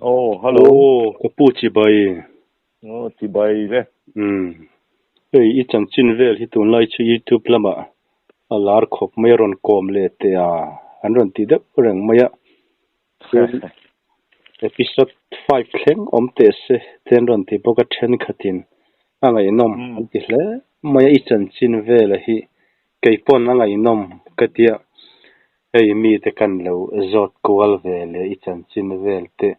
Aw, hello. Aw, ka pu chibai. Aw, chibai le. Umm. Hei i chanchin vel hi tunlai chu YouTube lamah a lar khawp mai a rawn kawm leh teh a, an rawn ti deuh reng mai a. Chuan episode 5 thleng awm teh se te an rawn ti bawk a, thenkhatin a ngaihnawm an ti hle mai a, i chanchin vela hi kei pawn a ngaihnawm ka tia. Hei mite kan lo zawt kual ve leh i chanchin vel te,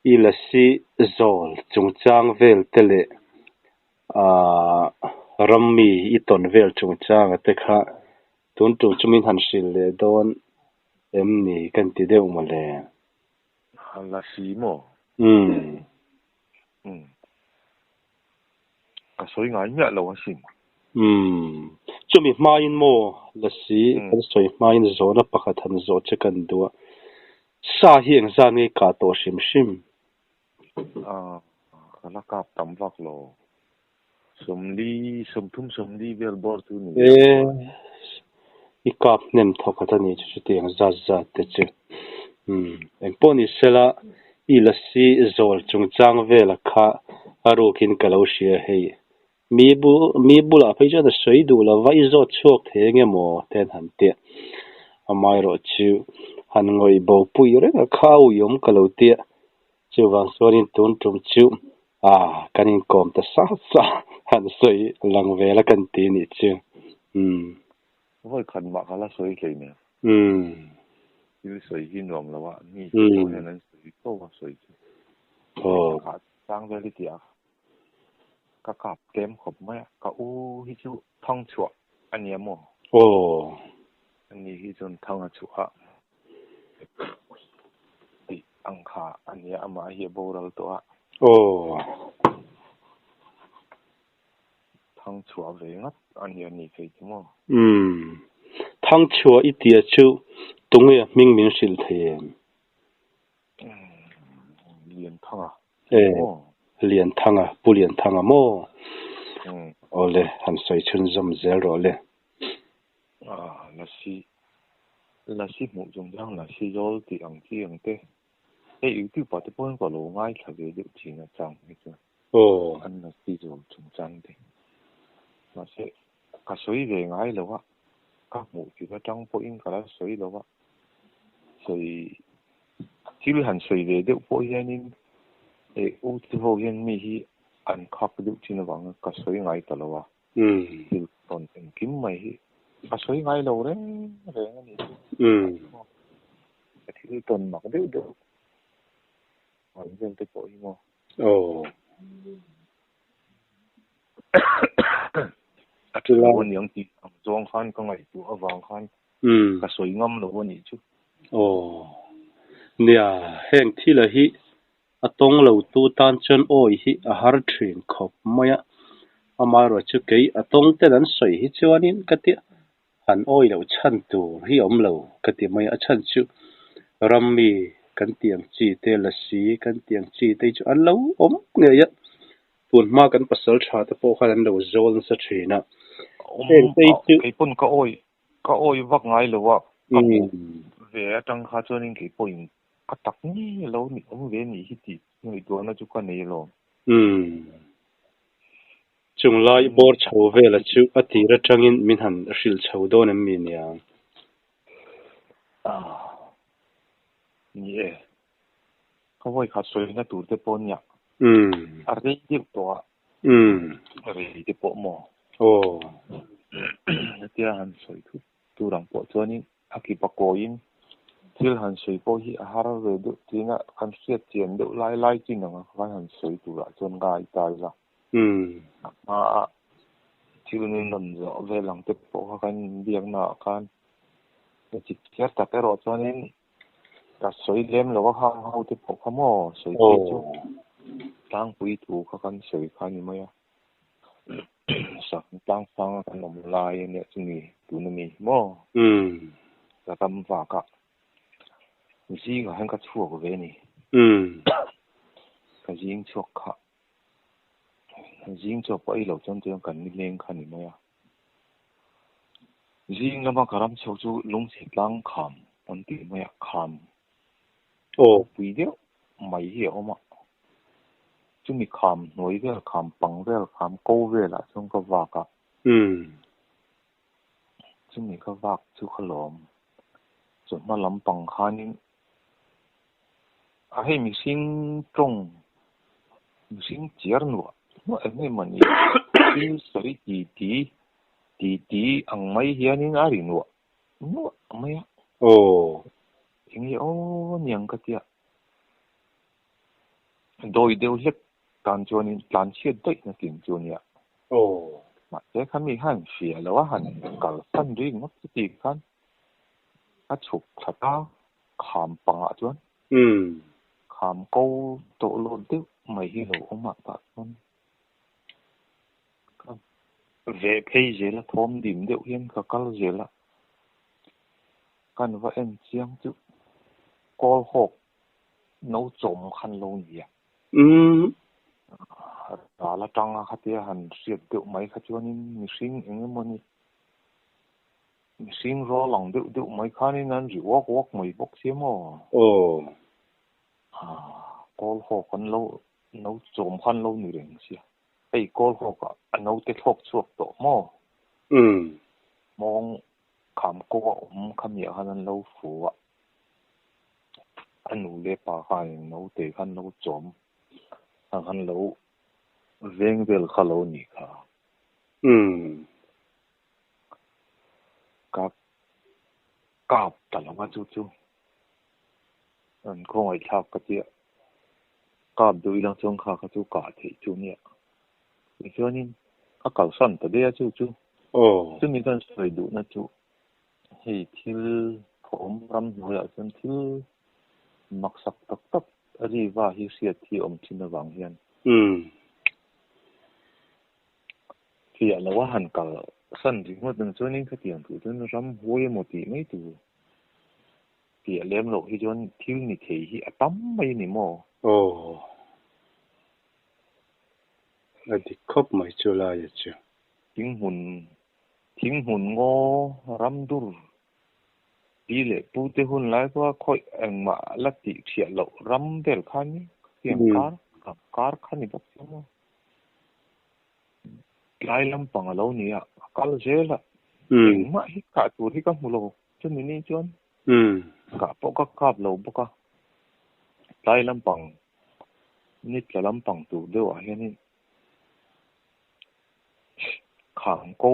i lasi zawl chungchang vel te leh aah rammi i tawn vel chungchanga te kha tun tum chu min han hrilh leh dawn em ni kan ti deuh mawle. Lasi maw? Umm. Umm. Ka sawi ngai miah lo asin. Umm. Chumi hmain maw Lasi kan sawi hmain zawhna pakhat han zawh che kan duh a. Sa hi engzat nge kah tawh hrim hrim? Aaa ka la kap tam vak lo. Sawmli, sawmthum sawmli vel bawr chu ni E, i kap hnem thawkhat a ni chu chutiang zat zat te chu. Umm engpawh ni sela i lasi zawl chungchang vela kha a rukin ka lo hria hei. Mi bu mi bulah phei chuan a sawi duh lova i zawt chhuak thei eng emaw te an han tia. Amaherawh chu han ngawih bo pui reng a kha a uiawm ka lo tia. Chuvang chuanin tun tum chu a kan inkawm ta sa sa han sawi lang vel a kan ti nih chu. Umm. Vawi khat mah ka la sawi hlei nen. Umm. Thil sawi hi nuam lo a, mi te pawh hian an sawi fo a sawi chu. Aw. Kha chang vel i ti a, ka kap tlem khawp mai a, ka u hi chu thang chhuah a nia maw? Aw. Ani hi chuan thang a chhuah a tih ang kha a nia, amah hi a boral tawh a. Aw. Thang chhuah ve ngat a nia ni thei chu maw? Umm. Thang chhuah i tia chu tunge a hming min hrilh thei em? Lianthanga. E, Lianthanga, Pu Lianthanga maw? Awle, han sawi chhunzawm zel rawh le. Ah, Lasi, Lasi hmuh chungchang Lasi zawl tih ang chi ang te. Hei YouTube ah te pawhin ka lo ngaithla ve deuh thin a chang hi chuan. Aw. An Lasi zawl chungchang te. Mahse, ka sawi ve ngai lo a, ka hmuh tirh atang pawhin ka la sawi lo a. Sawi thil han sawi ve deuh pawh hianin eh u te ho hian mi hi an khak deuh thin avanga ka sawi ngai ta lo a. Thil tawn engkim mai hi ka sawi ngai lo reng reng a ni chu. Ka thil tawn mak deuh deuh ang vel te pawh hi maw. Aw. A tha lo a niang tih ang zawng khan ka ngaihtuah avang khan ka sawi ngam lo a nih chu. Aw. Nia, heng thila hi a tawng lo tu tan chuan awi hi a har thin khawp mai a. Amaherawh chu kei a tawng ten an sawi hi chuanin ka tia han awi loh chhan tur hi awm lo ka ti mai a. A chhan chu rammi kan tih ang chi te, lasi kan tih ang chi te hi chu an lo awm ngei a. Tun hma kan pasal tha te pawh khan an lo zawl nasa thin a. Awm Heng te hi chu. Kei pawn ka awi ka awi vak ngai lo a, ka hmuh ve atang kha chuanin kei pawhin ka tak ngei lo ni awm ve nih hi tih ngaihtuahna chu ka nei alawm. Umm. Chung lai bawr chho vela chu a tir atangin min han hrilh chho dawn em mi niang? Ah. Ni e. Ka vawi khat sawina tur te pawh nia. Umm. A rei deuh tawh a. Umm. A rei te pawh maw? Aw. Hetia han sawi thut tur ang pawh chuanin a kipa kawiin thil han sawi pawh hi a har ve deuh thin a, kan hriat chian deuh lai lai chin ang a khan han sawi turah chuan ngai ta ila. Umm. A hmaa thil min rawn zawh vel ang te pawh kha kan inbiakna ah khan chip chiar tak erawh chuanin Ka sawi lem lo a hang ho te pawh kha maw sawi phei chu tlangpui thu kha kan sawi kha a ni mai a, sak tlang sang a kan awm lai a nia chumi tuna mi hi maw ka ram vak a zingah hian ka chhuak ve a ni ka zing chhuak kha zing chhuak pawh ei lo chuan chuan kan nileng kha a ni mai a. Zing lama ka ram chhuak chu lungchhe tlang kham an tih mai a, kham Aw. pui deuh mai hi a awm a. Chumi kham hnuai vel, kham pang vel, kham ko velah chuan ka vak a. Chumi ka vak chu ka lawm. Chawhma lampang khanin a hei mihring tawng, mihring chiar nuah nuah eng nge mawni thil sawi ti ti ti ti ang mai hianin a ri nuah nuah mai a. Aw. Eng nge aw niang ka tia. Dawi deuh hlek tan chuanin tlan chhiat daih na tin chu nia. Aw. Mahse khami khan hria lo a han kalsan ri ngawt chu tih khan a chhuk thla ta kham pangah chuan. Kham ko tawh lo deuh mai hi lo awm ah tah chuan ka veh phei zel a, thawm dim deuh hian ka kal zel a. Kan va en chiang chu kawl hawk no chawm khan lo nia. Ral atanga khatia han hriat deuh mai kha chuanin mihring eng emaw ni mihring rawl ang deuh deuh mai khanin an ri uak uak mai bawk sia maw? Aw. Kawl hawk an lo no chawm khan lo ni reng sia. Hei kawl hawkah a naute thlawk chhuak tawh maw? Mawng kham ko a awm khamiah khan an lo fu a. A nu leh pa khanin naute khan lo chawm ang khan lo veng vel kha lo ni kha. Ka kap ta lo a chu chu an khawngaihthlak ka tia kap duh ilang chuan kha kha chu kah theih chu nia. Tichuanin a kalsan ta daih a chu chu. Chumi kan sawi duhna chu hei thil thawm ram hnuaiah chuan thil maksak tak tak a ri va hi hriat hi a awm thin avang hian. Fiah lo a han kal san ringawt ang chuanin khatiang tur chuan ram huai emaw tih mai tur fiah lem loh hi chuan thil ni thei hi a tam mai a ni maw? Aw, a dik khawp mai chu laia chu. Thinghmun, thinghmun ngaw ram dur pi leh pu te hun lai pawha khawih engmah la tih thiah loh ram vel kha ni khatiang kar, kar kha ni bawk sia maw? Tlai lampang a lo ni a, a kal zel a, engmah hi kah tur hi ka hmu lo. Chumi ni chuan kah pawh ka kap lo bawk a, tlai lampang ni tla lampang tur deuhah hianin kham ko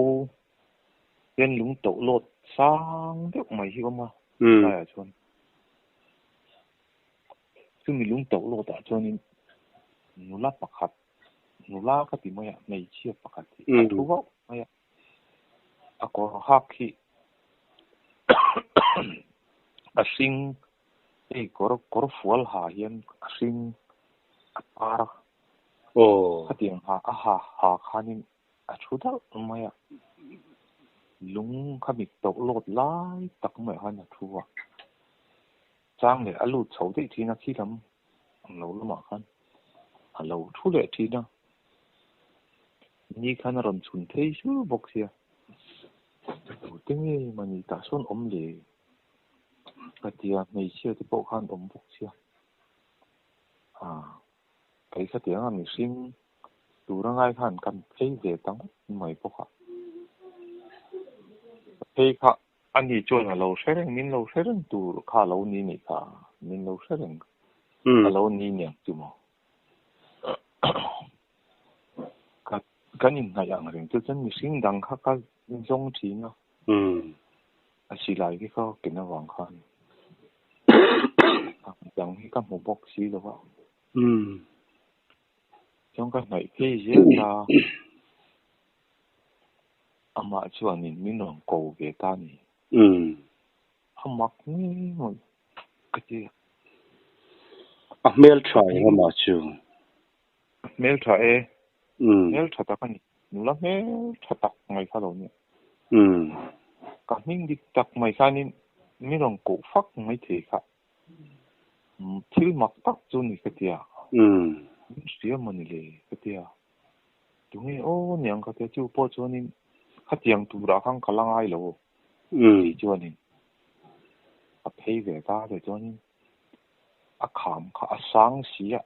hian lung tauh lawt sang deuh mai hi a awm a, tlaiah chuan. Chumi lung tauh lawtah chuanin nula pakhat Nula ka ti mai a, hmeichhia pakhat hi a thu vauh mai a, a kawr hak hi a hring hei kawr kawr fual ha hian a hring a par a, khatiang ha a ha ha khanin a thu deuh mai a, lung kha mit tawh lawt lai tak maiah khan a thu a, chang leh a lut chho daih thin a khi lam ang lo lamah khan a lo thu leh thin a, ni khan a rawn chhun phei sur bawk sia, tute nge mahni tah sawn awm le ka ti a, hmeichhia te pawh khan awm bawk sia, ah kei khatiang a mihring tur a ngai khan kan phei ve ta ngawt mai bawk a, ka phei kha Ani chuan a lo hre reng, min lo hre reng tur kha a lo ni nih kha, min lo hre reng a lo ni niang chu maw. Ka kan inhnaih ang reng chu chuan mihring dang kha ka zawng thin a, a silai hi ka ken avang khan dang hi ka hmu bawk si lo va. Chuan ka hnaih phei zel ta. Amah chuanin min rawn ko ve ta a ni. A mak ngei ngawih ka ti a. A hmel tha eng amah chu? A hmel tha e. Hmel tha tak a ni. Nula hmel tha tak mai kha lo nia. Ka hming dik tak mai khanin min rawn koh fak mai thei kha. Thil mak tak chu ni ka ti a. Min hria maw ni le ka ti a. Tunge aw niang ka tia chu pawh chuanin khatiang turah khan ka la ngai lo tih chuanin a phei ve ta le chuanin A kham kha a sang si a,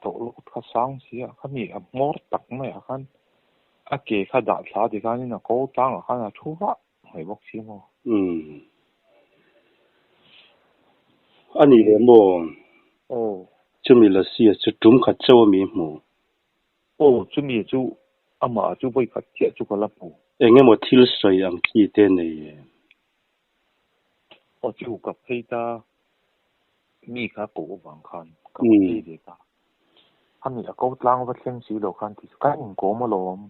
tawlhawt kha sang si a, khami a hmawr tak maiah khan a ke kha dah thla ti khanin a ko tlangah khan a thu vah mai bawk si maw? Umm. A ni le maw? Aw. Chumi Lasi-a chu tum khat chauh a mi hmu? Aw, chumi chu amah chu vawi khat chiah chu ka la hmu. Eng emaw thil sawi ang chi te nei em? Aw chu ka phei ta mi kha ko avang khan ka va phei ve ta. Ami a ko tlang va thleng si lo khan ti chu kan inkawm alawm.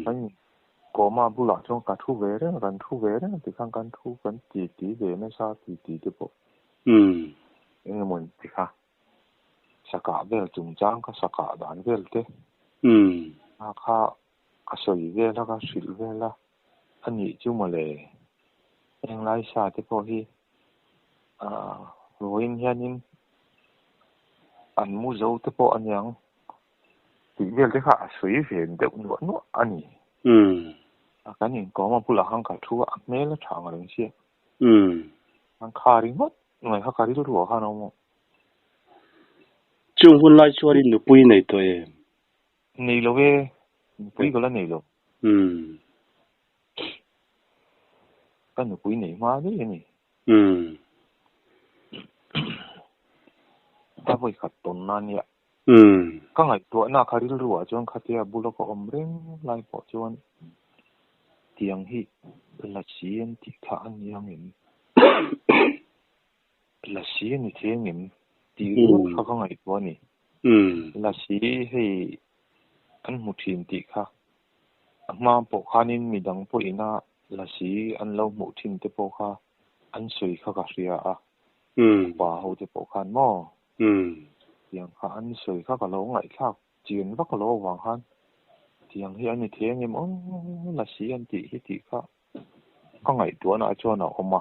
Kan inkawm a bulah chuan ka thu ve reng a, kan thu ve reng ti khan kan thu kan ti ti ve nasa ti ti te pawh. Eng emaw ti kha sakah vel chungchang kha sakah dan vel te kha ka sawi vel a ka hrilh vel a. A nih chu mawle, henglai sa te pawh hi aah vawiin hianin an mu zo te pawh a niang tih vel te kha a sawi ve deuh nuah nuah a ni. Kan inkawm a bulah khan ka thu a, a hmel a tha ang reng sia. An kha ringawt mai kha ka rilru ah khan a awm a. Chung hun lai chuanin nupui nei tawh em? Nei lo e, nupui ka la nei lo. Umm. Ka nupui nei hma daih a ni. Umm. Ka vawi khat tawn na nia. Umm. Ka ngaihtuahna kha rilru ah chuan khatia bula ka awm reng lai pawh chuan tiang hi la si an tih kha a ni ang em? Lasi a ni thei angem tih ringawt kha ka ngaihtuah a ni. Lasi hei an hmu thin tih kha a hma pawh khanin midang pawhin a lasi an lo hmuh thin te pawh kha an sawi kha ka hria a, upa ho te pawh khan maw tiang kha an sawi kha ka lo ngaihthlak chian vak lo avang khan tiang hi a ni thei angem aw lasi an tih hi tih kha ka ngaihtuahna chuan a awm a.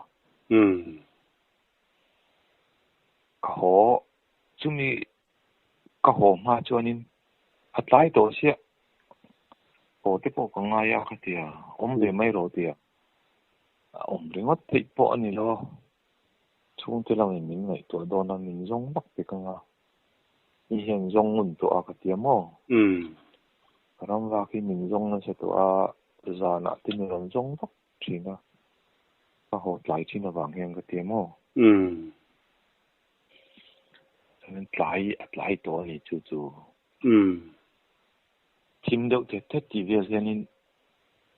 Ka haw, chumi ka haw hma chuanin a tlai tawh chiah, haw te pawh ka ngai a ka ti a, awm ve mai rawh tia a awm ringawt theih pawh a ni lo, chhungte lamin min ngaihtuah dawn a, min zawng vak pek ang a, mi hian zawng ngun tawh a ka ti a maw? Ka ram vak hi min zawng nasa tawh a, zanah te min rawn zawng vak thin a, ka haw tlai thin avang hian ka ti a maw? Umm. Chuanin tlai a tlai tawh a ni chu chu. Umm. Thim deuh thet thet tih vel hianin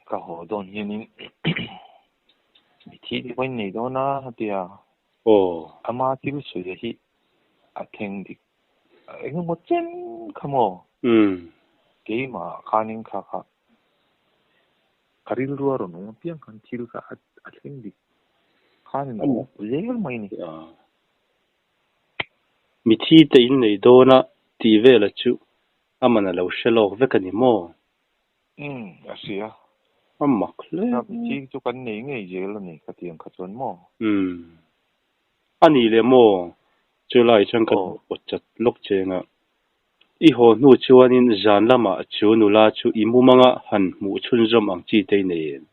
ka haw dawn hianin mi thi te pawhin nei dawn a a ti a. Aw. Ama thil sawi hi a thleng dik eng emaw chen kha maw? Umm. Keimah khanin kha kha Ka rilru a rawn awm apiang khan thil kha a thleng dik khan in a awm zel mai ni. Mithi te in nei dawn a tih vela chu a man a lo hre lawk vek a ni maw? Umm, a hria. A mak hle. Mithi chu kan nei ngei zel a ni ka ti ang kha chuan maw? Umm. A nih leh maw? Chulai chuan ka pawt chat lawk cheng a. I haw hnu chuanin zan lamah chu nula chu i mumanga han hmuh chhunzawm ang chi te i nei em?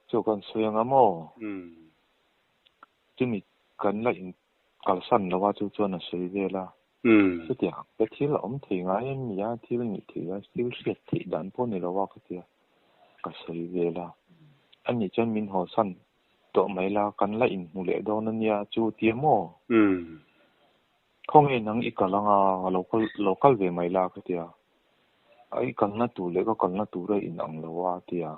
Chu kan sawi anga maw? Chumi kan la in kalsan lo a chu chuan a sawi vel a. Chutiang ang te thil a awm thei ngai em ni a, thil nih theih a, thil hriat theih dan pawh ni lo a ka tia ka sawi vel a. Ani chuan min hawsan tawh mai la, kan la inhmu leh dawn a nia chu tia maw? Khawnge nang i kal anga lo kal lo kal ve mai la ka ti a, a i kalna tur leh ka kalna tur a in ang lo a ti a.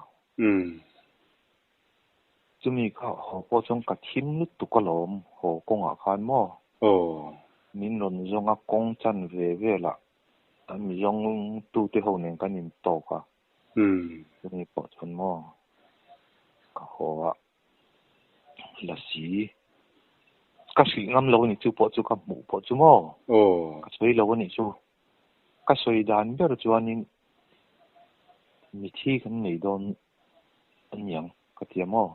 Chumi kha haw pawh chuan ka thim lutuk alawm haw kawngah khan maw? Min rawn zawng a kawng chan ve velah an mi zawng tute ho nen kan in tawk a. Chumi pawh chuan maw ka haw a. Lasi ka hrilh ngam lo a ni chu pawh chu ka hmuh pawh chu maw? Ka sawi lo a nih chu. Ka sawi dan ber chuanin mithi kan nei dawn a niang ka ti a maw?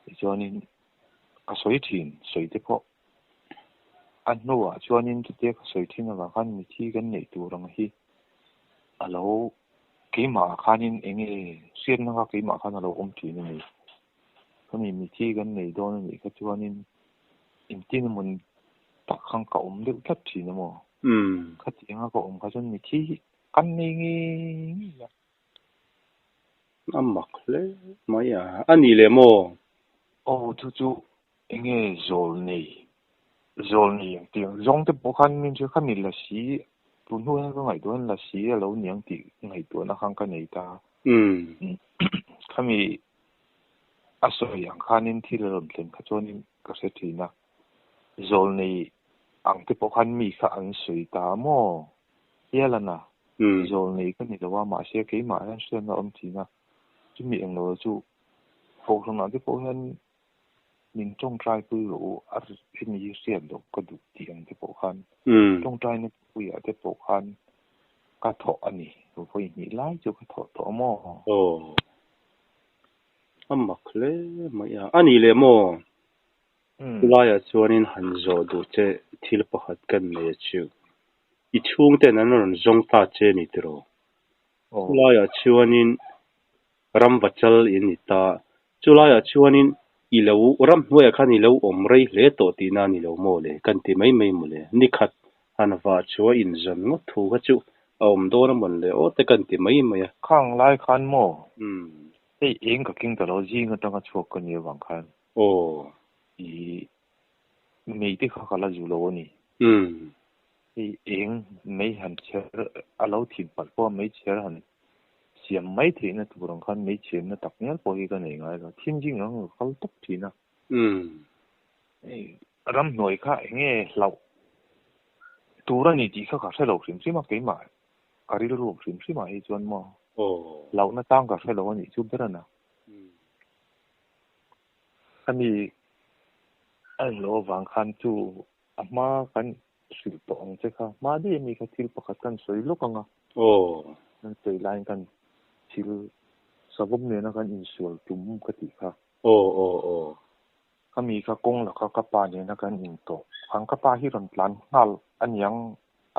Tichuanin ka sawi thin, sawi te pawh a hnuah chuanin chutia ka sawi thin avang khan mithi kan neih tur ang hi a lo Keimah ah khanin eng nge hriatna kha keimah khan a lo awm thin a ni. Khami mithi kan nei dawn a nih kha chuanin Engtin emaw tak khan ka awm deuh tlat thin emaw? Khatianga ka awm kha chuan mithi hi kan nei ngei ngei a. A mak hle mai a, a ni leh maw? Aw chu chu enge zawl nei, zawl nei ang tih ang zawng te pawh khan min hria kha mi lasi, tun hnu hian ka ngaihtuah hian lasi a lo niang tih ngaihtuahna khan ka nei ta. Khami a sawi ang khanin thil a rawn thlen kha chuanin ka hre thin a, zawl nei ang te pawh khan mi kha an sawi ta maw? Hialana, zawl nei ka ni lo a, mahse keimah hian hriatna a awm thin a, chumi englo chu kohhranah te pawh hian min tawngtai pui rawh u, a hemi hi hriat loh ka duh tih ang te pawh khan tawngtaina puiah te pawh khan ka thawh a ni, vawi hnih lai chu ka thawh tawh maw? Aw, a mak hle mai a, a nih leh maw? Chulaiah chuanin han zawh duh che thil pakhat kan nei a chu. I chhungten an rawn zawng ta che ni tiraw? Chulaiah chuanin ramvachal in ni ta. Chulaiah chuanin i lo ramhnuaiah khan i lo awm rei hle tawh tihna a ni lo maw le? Kan ti mai mai maw le? Nikhat han vah chu a inzawn ngawt thu kha chu a awm dawn a mawn le aw te kan ti mai mai a. Khang lai khan maw? Hei eng ka keng ta lo, zing atanga chhuak ka ni avang khan. Aw. I mei te kha ka la zu lo a ni. Hei eng mei han chher a lo thin palh pawh a mei chher han siam mai theihna tur ang khan mei chhiamna tak ngial pawh hi ka nei ngai lo. Thim zing ang ka kal tawp thin a. Hei ramhnuai kha eng nge hlauh tur a ni tih kha ka hre lo hrim hrim a keimah ka rilru hrim hrim ah hi chuan maw hlauhna tang ka hre lo a nih chu ber a na. Ani a inlo avang khan chu a hma kan hrilh tawh ang che kha, hma daih ami kha thil pakhat kan sawi lawk ang a. Kan sawi laiin kan thil savawm nena kan insual tum ka tih kha. Khami kha kawng laka ka pa nena kan intawh khan ka pa hi rawn tlan nghal aniang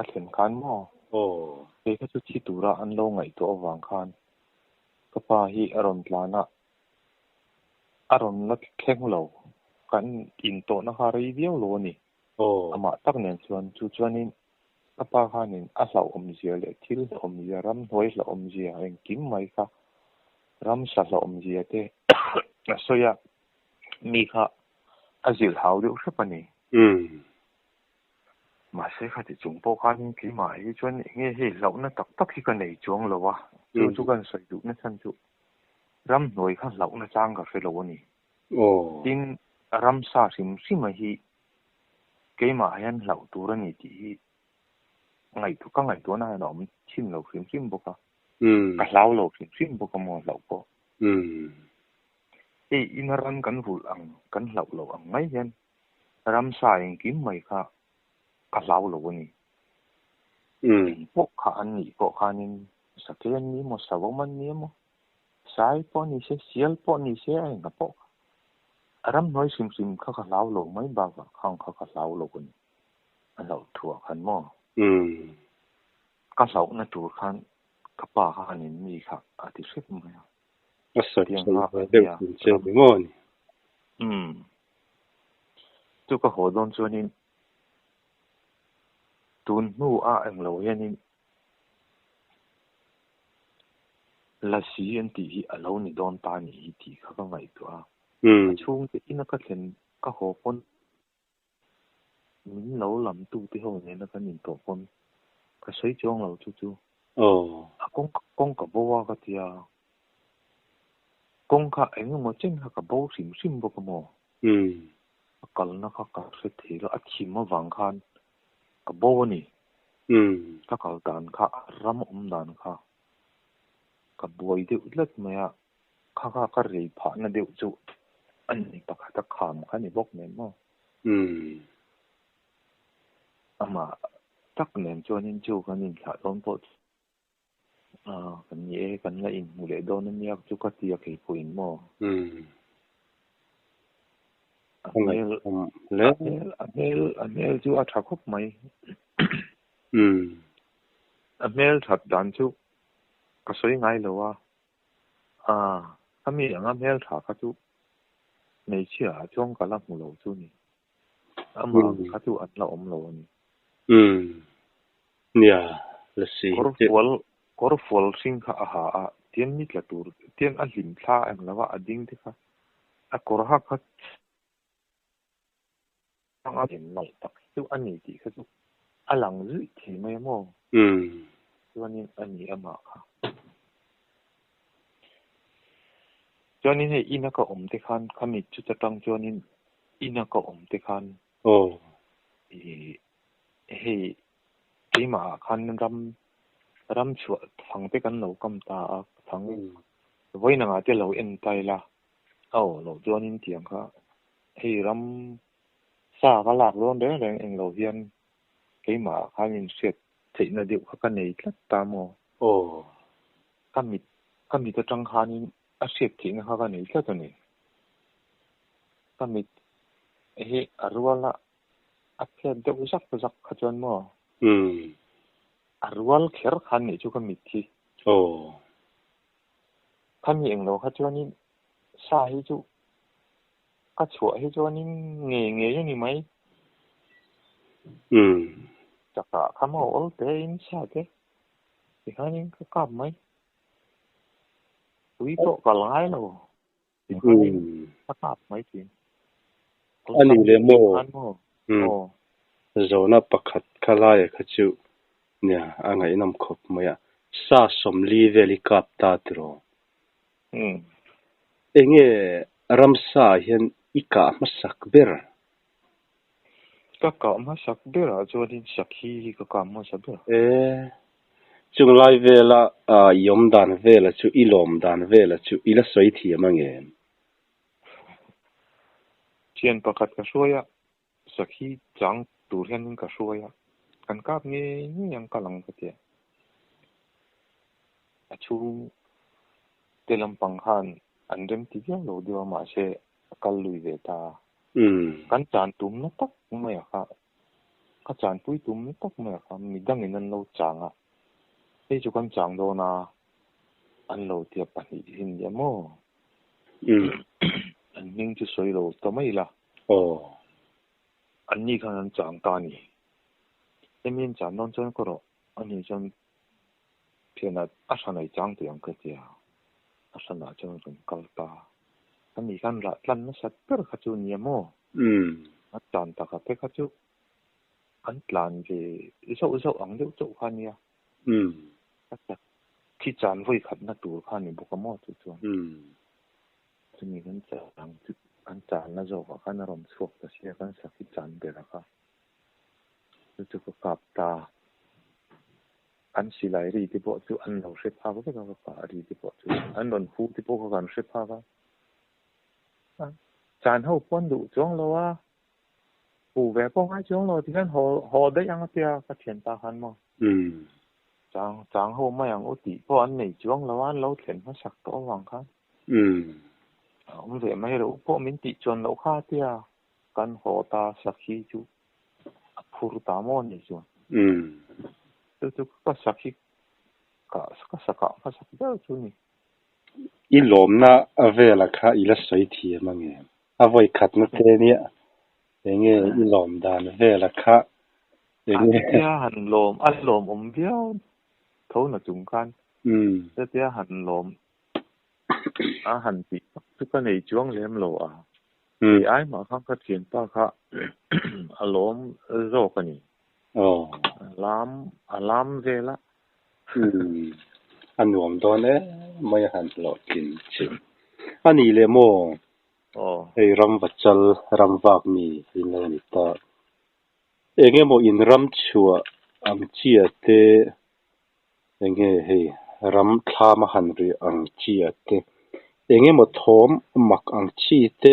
a thlen khan maw? Kei kha chu thi tura an lo ngaihtuah avang khan ka pa hi a rawn tlan a. A rawn la thleng lo. Kan intawhna kha rei viau lo a ni. Amah tak nen chuan chu chuanin ka pa khanin a hlauhawmzia leh thil hlauhawmzia, ramhnuai hlauhawmzia engkim mai kha ramsa hlauhawmzia te a sawi a, mi kha a zilh hau deuh hrep a ni. Mahse khati chung pawh khanin keimah hi chuan eng nge hei hlauhna tak tak hi ka nei chuang lo a, chu chu kan sawi duhna chhan chu Ramhnuai kha hlauhna chang ka hre lo a ni. Tin, ramsa hrim hrima hi keimah hian hlauh tur a ni tih hi ngaihtuah ka ngaihtuahna hian a awm thin lo hrim hrim bawk a. Ka hlau lo hrim hrim bawk a maw hlauh pawh. Hei ina ran kan vulh ang kan hlauh loh ang mai hian ramsa engkim mai kha ka hlau lo a ni. Eng pawh kha an nih pawh khanin Sake an ni emaw, savawm an ni emaw, sai pawh ni se, sial pawh ni se, a enga pawh kha. A ramhnuai hrim hrim kha ka hlau lo mai bakah khang kha ka hlau lo a ni. A hlauh thuah khan maw? Ka hlauhna tur khan ka pa khanin mi kha a ti hrep mai a. A sawi sawi ve deuh thin che ni maw ni? Umm. Chu ka haw dawn chuanin tun hnu a englo hianin Lasi an tih hi a lo ni dawn ta ni hi tih kha ka ngaihtuah a. Ka chhungte ina ka thlen ka haw pawn min lo lam tu te ho nena kan intawh pawn ka sawi chuang lo chu chu a kawng kawng ka bo a ka ti a, kawng kha eng emaw chen kha ka bo hrim hrim bawk a maw? A kalna kha ka hre thei lo, a thim avang khan ka bo a ni. Ka kal dan kha, a ram awm dan kha ka buai deuh tlat mai a, kha kha ka rei phahna deuh chu a ni pakhat a kham kha ni bawk nen maw. Amah tak nen chuanin chu kan inthlah dawn pawh chu kan ni e, kan la inhmu leh dawn a nia chu ka ti a kei pawhin maw. A hmel a hmel a hmel chu a tha khawp mai. A hmel that dan chu ka sawi ngai lo a, a mi anga hmel tha kha chu hmeichhia ah chuan ka la hmu lo chu ni. Amah ang kha chu an la awm lo a ni. Umm. Nia, lasi hi Kawr chu. fual kawr fual hring kha a ha a, tian ni tla tur tian a hlim thla eng lo a, a ding te kha a kawr hak kha a nalh tak chu a ni tih kha chu a lang zuih thei mai a maw? Umm. Chuanin a ni amah kha. Chuanin hei ina ka awm te khan khami chuta tang chuanin ina ka awm te khan Aw. Ih hei keimah ah khan ram ram chhuah thang te kan lo kam ta a thang vawiin angah te lo en ta ila aw loh chuanin tiang kha hei ram sa ka lak dawn reng reng englo hian keimah ah khan inhriat theihna deuh kha ka nei tlat ta maw? Aw. Ka mit ka mit atang khanin a hriat theihna kha ka nei tlat a ni. Ka mit hi a rual a, a phiat deuh zak zak kha chuan maw? Umm. A rual kher khan nih chu ka mit hi. Aw. Khami englo kha chuanin sa hi chu ka chhuah hi chuanin ngei ngei a ni mai. Umm. Chakah kha maw awl tein sa te tikhanin ka kap mai. Tui pawh kal ngai lo tikhanin ka kap mai thin. A ni leh maw? Khan maw? Umm. Aw. Zawhna pakhat kha laia kha chu nia a ngaihnawm khawp mai a. Sa 40 vel i kap ta tiraw? Umm. Enge ramsa ah hian i kah hmasak ber? Ka kah hmasak berah chuanin sakhi hi ka kah hmasa ber. E, chung lai vela i awm dan vela chu, i lawm dan vela chu i la sawi thiam ang em? Thian pakhat ka hruai a, sakhi chang tur hianin ka hruai a, kan kap ngei ngei ang kal ang ka ti a. A chhung te lampang khan an remti viau lo deuh a, mahse a kal lui ve ta a. Kan chan tum na tak mai a kha, ka chanpui tum na tak mai a kha midangin an lo chang a, hei chu kan chang dawn a, an lo tia pahnih hi nia maw? An hming chu sawi lo ta mai la. Aw. Anni khan an chang ta a ni. Hemi an chan dawn chuan ka rawh a nih chuan Thianah a hranai chang tih ang ka ti a, a hranah chuan kan kal ta. Ani khan rah tlan nasat ber kha chu nia maw? A tlan taka te kha chu an tlan ve zauh zauh ang deuh chauh kha nia. A tak thi chan vawi khatna tur kha ni bawk a maw chu chuan. Chumi kan chang chu kan channa zawkah khan a rawn chhuak ta sia, kan sakhi chan ber a kha. Chu chu ka kap ta. An silai ri te pawh chu an lo hre phak vek a, ka kah ri te pawh chu an rawn hu te pawh kha kan hre phak a. Chan ho pawh an duh chuang lo a, hu ve pawh ngai chuang lo tikhian haw haw daih ang a tia ka thianpa khan maw. Chang chang ho mai ang u tih pawh an nei chuang lo a, an lo thlen hmasak tawh avang khan. A awm ve mai reuh pawh min tih chuan loh kha a tia kan haw ta sakhi chu. A phur ta maw ni chuan. Chu chu ka sakhi ka ka sakah hmasak ber chu ni. I lawmna vela kha i la sawi thiam ang em? A vawi khatna te nia enge i lawm dan vela kha enge. Chutia han lawm a lawmawm viau tho na chung khan chutia han lawm a han tih tak chu ka nei chuang lem lo a. Kei ai mah khan ka thianpa kha a lawm zawk a ni. A lam a lam vel a. A nuam dawn em mai a han hlawhtlin chu. A nih leh maw? Hei ram vachal ram vak mi in lo ni ta. Eng emaw in ram chhuah ang chia te Eng nge hei ram thlam a han rih ang chi a te, eng emaw thawm mak ang chi te,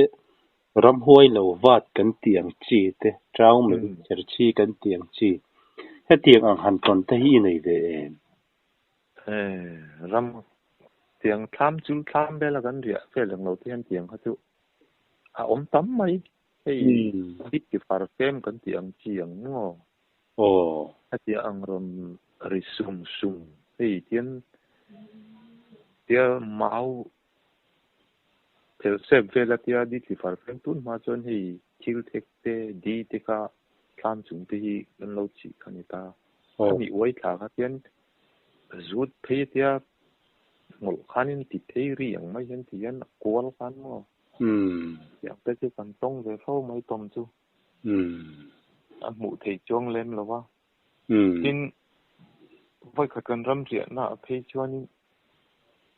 ramhuai lo vat kan tih ang chi te, chau mai kher chi kan tih ang chi, hetiang ang han tawn te hi i nei ve em? Ram tiang thlam chu thlam vela kan riah vel ang lo te hian tiang kha chu a awm tam mai, hei bik ti far fem kan tih ang chi ang maw? Aw. Hetia ang rawn ri sung sung hei tian tia mau phel sep vel a tia di thli far feng tun hma chuan hei Thil thek te, di te kha thlam chung te hi kan lo chih kha ni ta. Khami uai thla kha khian zut phei atia hmawlh khanin ti phei ri ang mai hian ti hian a kual khan maw. Tiang te chu kan tawng ve fo mai tawm chu. A hmuh theih chuang lem lo va. Tin, vawikhat kan ram riahna ah phei chuanin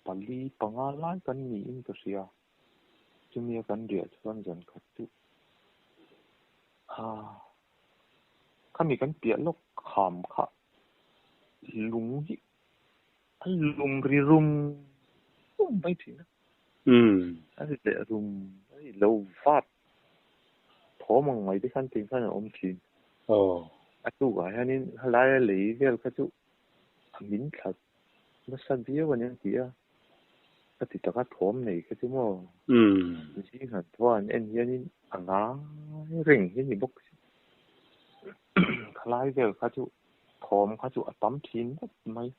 pali panga lai kan niin ka hria. Chumi a kan riah chuan zan khat chu ah khami kan piah lawk kham kha lung hi a lum ri rum rum mai thin a. A ri leh rum a ri lo vat thawm ang mai te khan tih khan a awm thin. A tukah hianin halaia lei vel kha chu a min thla Nasa viau a ni an ti a, ka ti taka thawm nei kha chu maw? Zing han thaw an en hianin a ngai reng hi a ni bawk si. Khalai vel kha chu thawm kha chu a tam thin ngawt mai.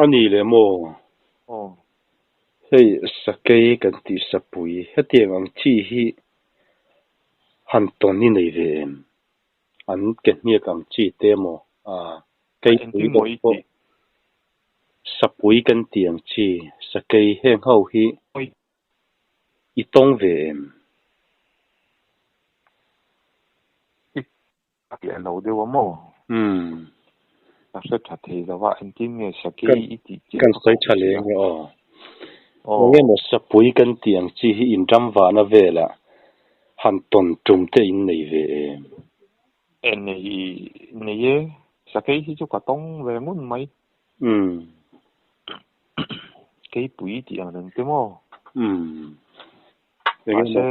A ni le maw? Aw. Hei sakei kan tih sapui hetiang ang chi hi han tawn i nei ve em? An ke hniak ang chi te maw? Aaa, kei pui deuh pawh sapui kan tih ang chi, sakei heng ho hi i tawng ve em? I piah lo deuh a maw? Umm. Ka hre tha thei lo a, engtin nge sakei i tih chiah Kan sawi tha leh nge aw. Eng emaw sapui kan tih ang chi hi in ram vahna velah han tawn tum te in nei ve em? E nei nei e, sakei hi chu ka tawng ve ngun mai. Umm. Keipui tih ang reng te maw? Umm. Mahse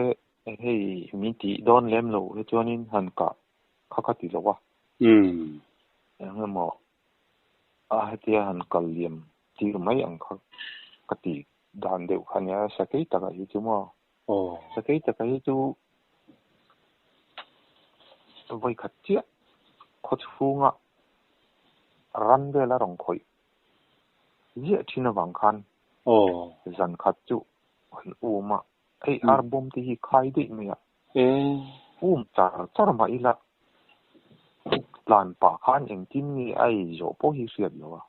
hei min tih dawn lem lo hi chuanin han kah kha ka ti lo a. Umm. Eng emaw a hetia han kal liam tir mai ang kha ka ti dan deuh kha nia sakei takah hi chu maw? Sakei taka hi chu vawikhat chiah khaw chhunga ran vel a rawn khawih ziah thin avang khan zan khat chu an um a, hei ar bawm te hi khai daih mai a, um char char mah ila tlan pah khan engtin nge a ei zawh pawh hi hriat lo a,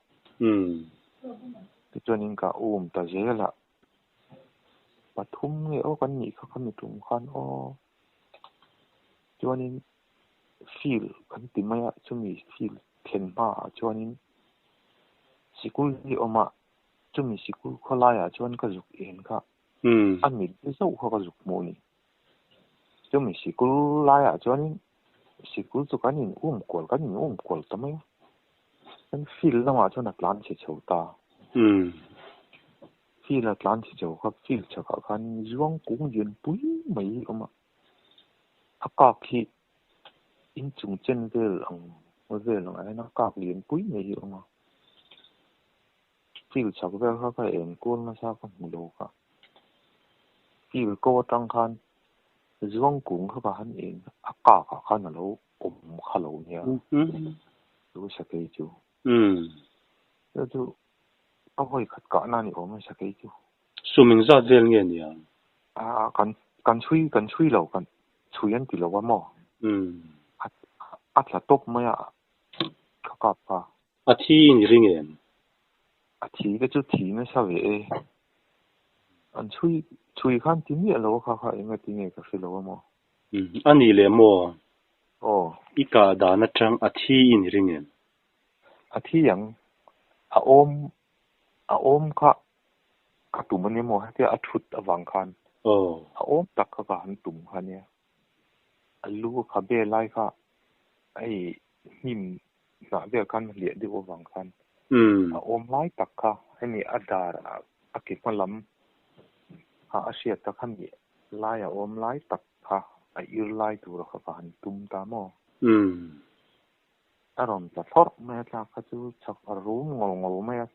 tichuanin ka um ta zel a. Pathum nge aw kan nih kha khami tum khan aw chuanin field kan ti mai a chumi field thlen hmaah chuanin sikul hi a awm a chumi sikul khawlaiah chuan ka zuk en kha a mit zauh kha ka zuk hmuh a ni chumi sikul laiah chuanin sikul chu kan in um kual kan in um kual ta mai a chuan field lamah chuan a tlan chhe chho ta. Field a tlan chhe chho kha field chhakah khan zuang kung lian pui mai hi a awm a, a kak hi inchung chen vel ang vel ang ah hian a kak lian pui mai hi a awm a, field chhak vel kha ka en kual nasa ka hmu lo kha, field ko atang khan zuang kung kha ka han en a kak ah khan a lo awm kha lo nia chu sakei chu. Chu chu A vawi khat kah na ni awm a sakei chu. Sum engzat vel nge ni ang? A kan kan chhui kan chhui lo kan chhui an ti lo a maw? Umm. A a tla tawp mai a ka kap kha. A thi in i ring em? A thi te chu thi nasa ve e. An chhui chhui khan ti miah lo a kha kha eng ati nge ka hre lo a maw? Umm a ni leh maw? Aw. I kah dan atang a thi in i ring em? A thi ang, a awm a awm kha ka tum a nia maw hetia a thut avang khan a awm tak kha ka han tum kha nia, a lu a kha be lai kha hei hnim hnah vel khan a hliah deuh avang khan a awm lai tak kha hemi a dar a ke hma lam a a hriat tak hemi lai a awm lai tak kha a ir lai tur kha ka han tum ta maw. A rawn tla thlawrh mai a tlak kha chu chak a rum ngawr ngawr mai a,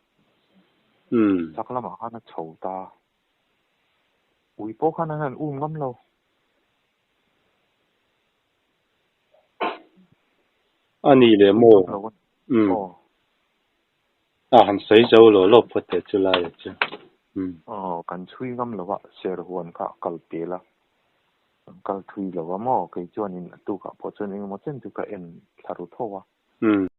chak lamah khan a chho ta. Ui pawh khan an han um ngam lo. A ni leh maw? Umm. A han sawi zo lo lawp phawt teh chu lai a chu. Umm. Aw. Aw kan chhui ngam lo a, serhuan kha a kal pel a, kan kal thui lo a maw? Kei chuanin a tukah pawh chuan engemaw chen chu ka en thla ru tho a. Umm.